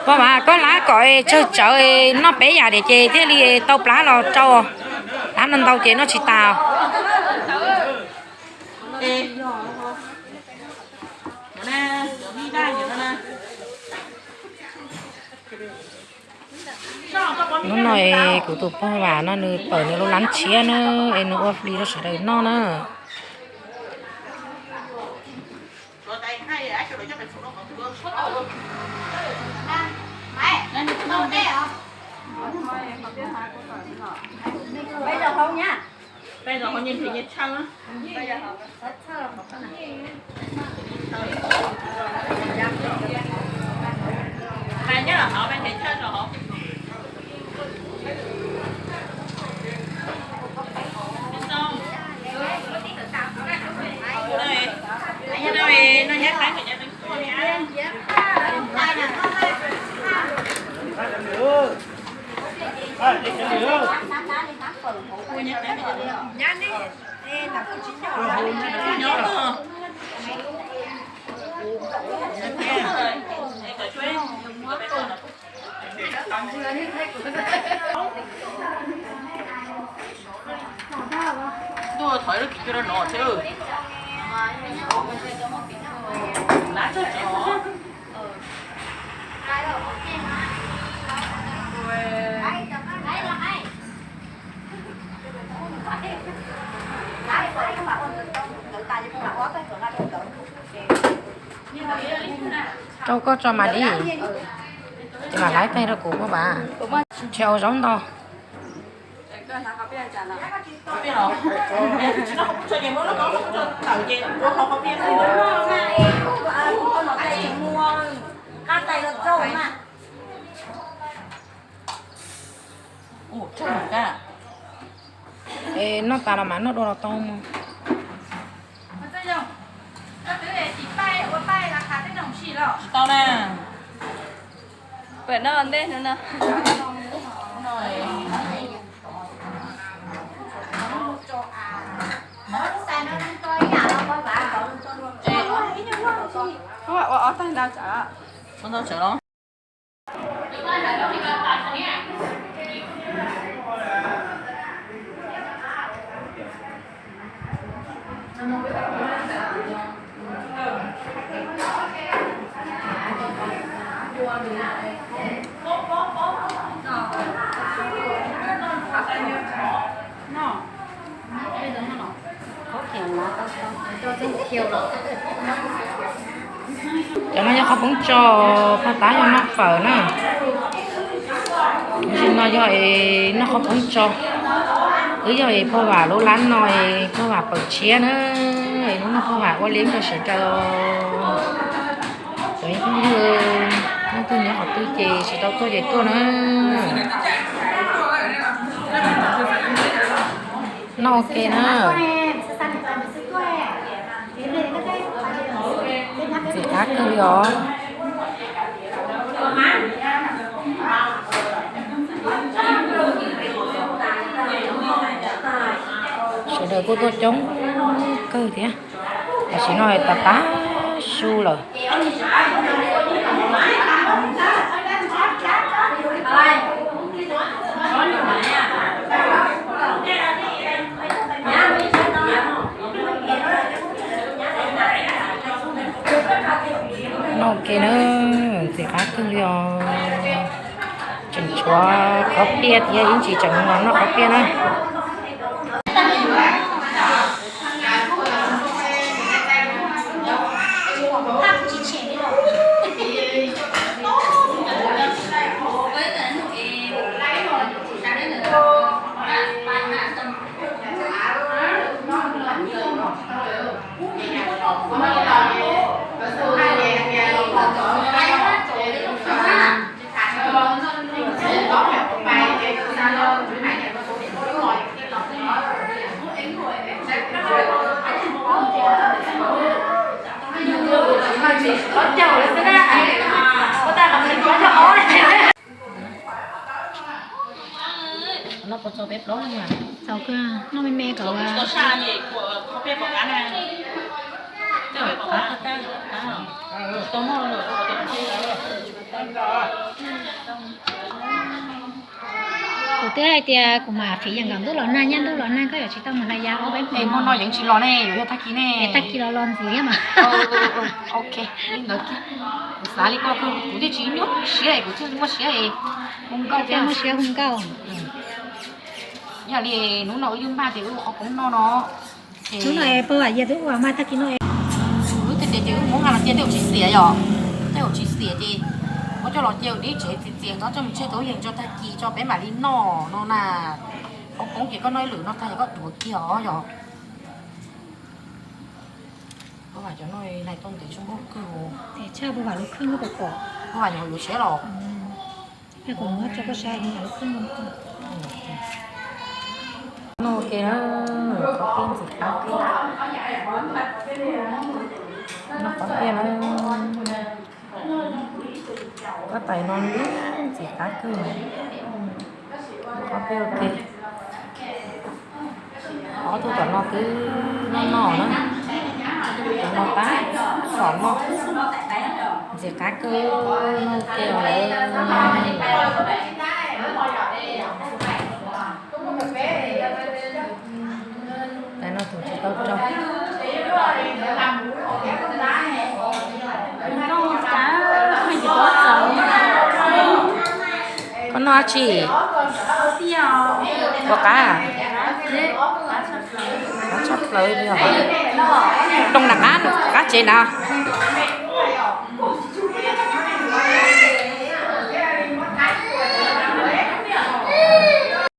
Pog Vam, koj lab kom tsawg tsawv, noj peb yam diam ces thiaj li tau plab los rau. Lab no ntau ces noj tsis tas. Hnub no kuv tus pog Vam no nws pawm nws lub lab tshiab na, es nws ua flis rau sawv daws noj na. Ntuj, thov lub kis cua rau no thiab. Rau koj tso mas li. Ces mam laib tag rau kuv pog Vam. Nrhiav ua zaub ntau. Es noj tas los mas noj dua los tau mas. Tsis tau na. Pam no ntej no no. Ua ob tag ntau tsawv. Ua ntau tsawv los. Cov no yog qhov poob tso, pog Vam yog noj fawm na. Tab sis no yog es noj qhov poob tso. Wb yog es pog Vam lub lab no es pog Vam pawm tshiab na, es hnub no pog Vam ua liab rau sawv daws. Cov ib tug yog leej twg nyob qhov twg ces tsis tau tuaj ces tuaj na. Noj ua ke na. Ntxim qab kawg li os. Sawv daws kuj tuaj coob kawg thiab. Tam sim no tas tag su lawm. Noj ua ke na, ntxim qab kawg li os. Tseem tshuav qhov piaj thiab, ib ntsis tseem mus noj qhov piaj na. Noj me me kom. Twb hais tias kuv mam fiv yees nkaum ntuj los nag, nyob ntuj los nag koj yuav tsis tau mus hlais yas ob peb hmo. Hmo no yeej tsis los ne, yuav yog tag kis ne. Tag kis los los ntxiv thiab mas. Ok, li ntawd kiag. Kuv xav li koj, kuv thiaj tsis nyuaj siab, kuv thiaj muaj siab. Hu nkauj thiab, muaj siab hu nkauj. Yog li hnub no wb yeej npaj tias wb ua qhov koob noj no. Hnub no pog Vam Yias twb ua mas tag kis no. Wb tej tes ces wb muab nqa los cia tej zaum tsis xiam yom. Tej zaum tsis xiam ces muab coj los cia dib tsev txias txias tod coj mus tseg tau yees tso tag kis tso peb mam li noj no na. Qhov koob ces koj noj ib lwm no tag ces koj tuav kiag os yom. Pog Vam cov no hlais tau ntev tsis npaum kawg. Tshaj pog Vam lub khwj noj pom pom. Pog Vam yuav yuav siab los. Noj ua ke na, qhov peb ntxim qab kawg. Noj qhov peb na, koj tais no ntxim qab kawg. Qhov peb ua ke. Ob tug tom no twb noj noj na, tom no tab tom noj. Ntxim qab kawg, noj ua ke lawm. Tais no tus tsis tau rau. Koj noj dab tsi? Ua qab? Qab tshaj plaws li os. Loo nram qab, qab tsev na.